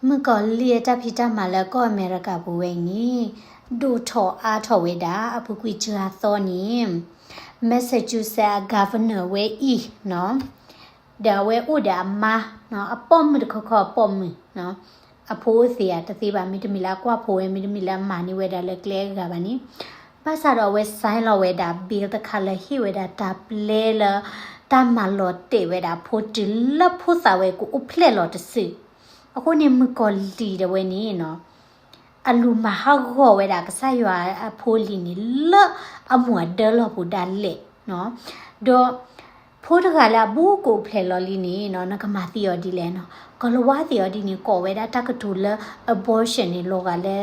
မုၣ်ကီၤလံၢ်အတၢ်ဖံးတၢ်မၤလၢကီၢ်အမဲရကၤပူၤဝဲအံၤန့ၣ် ဒိၣ်ထီၣ်အါထီၣ်ဝဲဒၣ် အပူၤကွံာ်စှၤသီန့ၣ် Massachusetts အ governor ဝဲအံၤ ဒီးအဝဲအိၣ်ဒီးအမါ အပိာ်မုၣ်တခီခီအပိာ်မုၣ် အဖိအိၣ်သ့ဧါတသ့ဘၣ် မ့တမ့ၢ်လၢအကွၢ်ဖိဝဲ မ့တမ့ၢ်လၢအမၤန့ၢ်ဝဲဒၣ်လၢကျဲအဂၤဘၣ်န့ၣ် ဘၣ်ဆၣ်ဒီးအဝဲ sign လီၤဝဲဒၣ် bill တခါလၢဟ့ၣ်ဝဲဒၣ်တၢ်ပျဲလၢ တၢ်မၤလီၤတဲာ်ဝဲဒၣ်ဖိတုၤလၢဖိသၣ်ဝဲကအိၣ်ဖျဲၣ်လီၤတစု အဃိန့ၣ် မုၣ်ကီၤလံၢ်ဒၣ်ဝဲန့ၣ် အလူၤမၤဟးဂီၤဝဲဒၣ်ကစၢ်ယွၤအဖိလံၤန့ၣ် လၢအမိၢ်အဒၢလီၢ်ပူၤဒၣ်လဲာ် ဒီး ဖိတဂၤလၢအဘူးကအိၣ်ဖျဲၣ်လီၤလံန့ၣ် နကမၤသံအီၤဒ်လဲၣ်နီၤ ကလီၤဝါသ့ၣ်အီၤဒ်န့ၣ် ကိးဝဲဒၣ်တၢ်ကတိၤလၢ abortion န့ၣ် လီၤဂာ်လၢ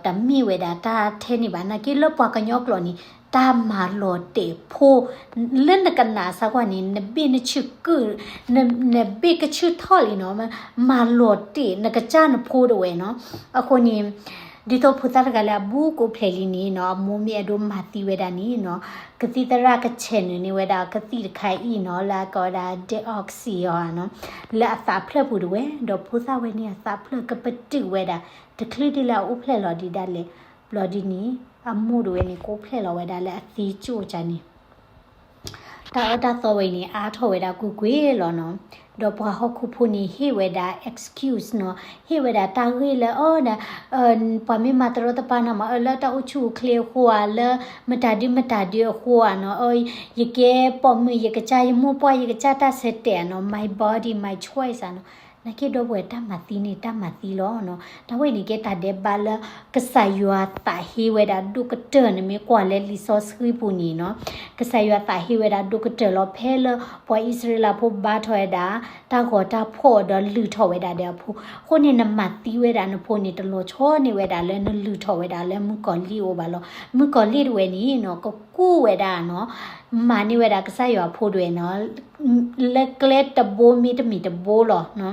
တမ့ၢ်ဝဲဒၣ်တၢ်ထဲန့ၣ်ဘၣ် နာ်က့လၢပှၤကညီကျိာ်န့ၣ် တၢ်မၤလီၤတဲာ်ဖိ လၢနကနၣ်စ့ၢ်ကီးန့ၣ် နဘ့ၣ်နဆၢၣ်ကၢၣ် နဘ့ၣ်ကဆၢၣ်ထီၣ်လံနီၤ မၤလီၤတဲာ် နကစၢ်နဖိဒၣ်ဝဲနီၤ အဃိန့ၣ် ဒ်သိးဖိသၣ်တဂၤလၢအဘူးကအိၣ်ဖျဲၣ်လံန့ၣ်နီၤ အမိၢ်မ့ၢ်အဲၣ်ဒိးမၤသံဝဲဒၣ်န့ၣ်နီၤ ကသံၣ်သရၣ်ကဆဲးနုာ်န့ၢ်ဝဲဒၣ် ကသံၣ်တခါအံၤနီၤ လၢအကိးဝဲဒၣ် deoxy အီၤနီၤ လၢအသးဖျၢၣ်ပူၤဒၣ်ဝဲ ဒီးဖိသၣ်ဝဲန့ၣ်အသးဖျၢၣ်ကပတုာ်ဝဲဒၣ် တချုးဒ်လၢအအိၣ်ဖျဲၣ်လီၤဒံးဒၣ်လဲာ် ဘျီဒ်န့ၣ် အမိၢ်ဒၣ်ဝဲန့ၣ် ကအိၣ်ဖျဲၣ်လီၤဝဲဒၣ်လၢအသံကၠိၣ်ကၢန့ၣ် တၢ်အၢတၢ်သီဝဲန့ၣ် အါထီၣ်ဝဲဒၣ်ကွ့ၢ်ကွ့ၢ်လီၤနီၤ. ဒီးပှၤဟီၣ်ခိၣ်ဖိန့ၣ် ဟ့ၣ်ဝဲဒၣ် excuse နီၤ, ဟ့ၣ်ဝဲဒၣ်တၢ်ဂ့ၢ်လၢ အီ ပှၤမ့ၢ်မၤတရီတပါနၤမး အၢ လၢတၢ်အိၣ်ဆူၣ်အိၣ်ချ့အဃိဧါ, လၢမတၤဒုမတၤဒုအဃိဧါနီၤ, အၢ ယကဲပိာ်မုၣ် ယကစၢ်ယမိၢ်ပှၢ် ယကစၢ်တၢ်ဆၢတဲာ်ဧါနီၤ, my body, my choice ဧါနီၤ. နာ်က့ဒီပုၢ်ဝဲၢ် တၢ်မၤသံန့ၣ် တၢ်မၤသံလီၤနီၤ. တၢ်ဝဲန့ၣ်ကဲတၢ်ဒဲးဘးလၢ ကစၢ်ယွၤသးဟ့ဝဲဒၣ်ဒိၣ်ကတၢၢ်န့ၣ် မ့ၢ်ကွၢ်လၢလံာ်စီဆှံပူၤန့ၣ်နီၤ. ကစၢ်ယွၤသးဟ့ဝဲဒၣ်ဒိၣ်ကတၢၢ်လီၤ ဖဲလၢပှၤအံၣ်စရ့လးဖိဘါထီၣ်ဝဲဒၣ် တၢ်ဂီၤတၢ်ဖီၣ်ဒီးလုၢ်ထီၣ်ဝဲဒၣ်ဒီးအဖိ. အဃိန့ၣ် နမၤသံဝဲဒၣ်နဖိန့ၣ် တလီၤဆီန့ၢ်ဝဲဒၣ်လၢနလုၢ်ထီၣ်ဝဲဒၣ်လၢမုၣ်ကီၤလံၢ်အအိၣ်ဘၣ်လီၤ. မုၣ်ကီၤလံၢ်တဝဲန့ၣ်နီၤ ကကူၣ်ဝဲဒၣ်နီၤ မၤန့ၢ်ဝဲဒၣ်ကစၢ်ယွၤအဖိတဝဲနီၤ လၢကျဲတဘိမ့တမ့ၢ်တဘိလီၤ.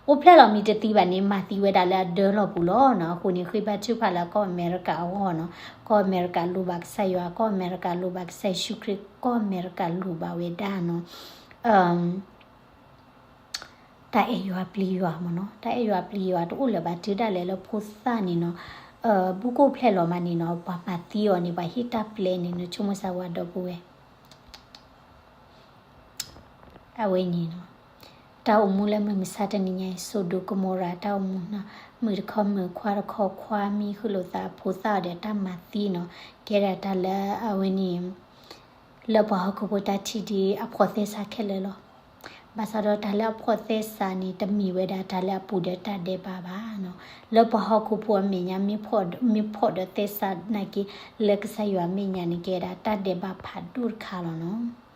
အိၣ်ဖျဲၣ်လီၤမ့ၢ်တသံဘၣ်န့ၣ် မၤသံဝဲဒၣ်လၢအဒၢလီၢ်ပူၤလီၤနီၤ. အဃိန့ၣ် ဃ့ဘါထုကဖၣ်လၢကီၢ်အမဲရကၤအဂီၢ်နီၤ. ကီၢ်အမဲရကၤလိၣ်ဘၣ်ကစၢ်ယွၤ, ကီၢ်အမဲရကၤလိၣ်ဘၣ်ကစၢ်ယ့ၣ်ၡူးခရံာ်, ကီၢ်အမဲရကၤလိၣ်ဘၣ်ဝဲဒၣ်နီၤ တၢ်အဲၣ်ယွၤပျံၤယွၤမ့ၢ်နီၤ. တၢ်အဲၣ်ယွၤပျံၤယွၤတအိၣ်လၢၤဘၣ် တုၤဒၣ်လဲာ်လၢဖိသၣ်န့ၣ်နီၤ ဘူးကအိၣ်ဖျဲၣ်လီၤမးန့ၣ်နီၤ ပှၤမၤသံအီၤန့ၣ် ပှၤဟ့ၣ်တၢ်ပျဲန့ၣ် နဆိကမိၣ်စၢ်ဝဲဒီပုၢ်ဝဲၢ် အဝဲန့ၣ်နီၤ တၢ်အိၣ်မူလၢမုၢ်မဆါတနံၤညါအံၤ စိၤဒိၤကမိၤရၤတၢ်အိၣ်မူနီၤ မုၣ်တခီမုၣ်ခွါတခီခွါ မံဃုာ်လိာ်သးအဖိသၣ်ဒီးတၢ်မၤသံနီၤ. ကဲဒၣ်တၢ်လၢအဝဲန့ၣ် လၢပှၤဟီၣ်ခိၣ်ဖိတၢ်ထံၣ်ဒ်အဖှီၣ်သဲစးခဲလၢာ်လီၤ. ဘၣ်ဆၣ်ဒီးတၢ်လၢအဖှီၣ်သဲစးန့ၣ် တမ့ၢ်ဝဲဒၣ်တၢ်လၢအပူၤဒီးတၢ်ဒဲးဘးဘၣ်နီၤ. လၢပှၤဟီၣ်ခိၣ်ဖိအမဲာ်ညါ မ့ၢ်ဖှီၣ်ဒီးသဲစးနာ်က့ လၢကစၢ်ယွၤအမဲာ်ညါန့ၣ် ကဲဒၣ်တၢ်ဒဲးဘးဖးဒိၣ်တခါလီၤနီၤ.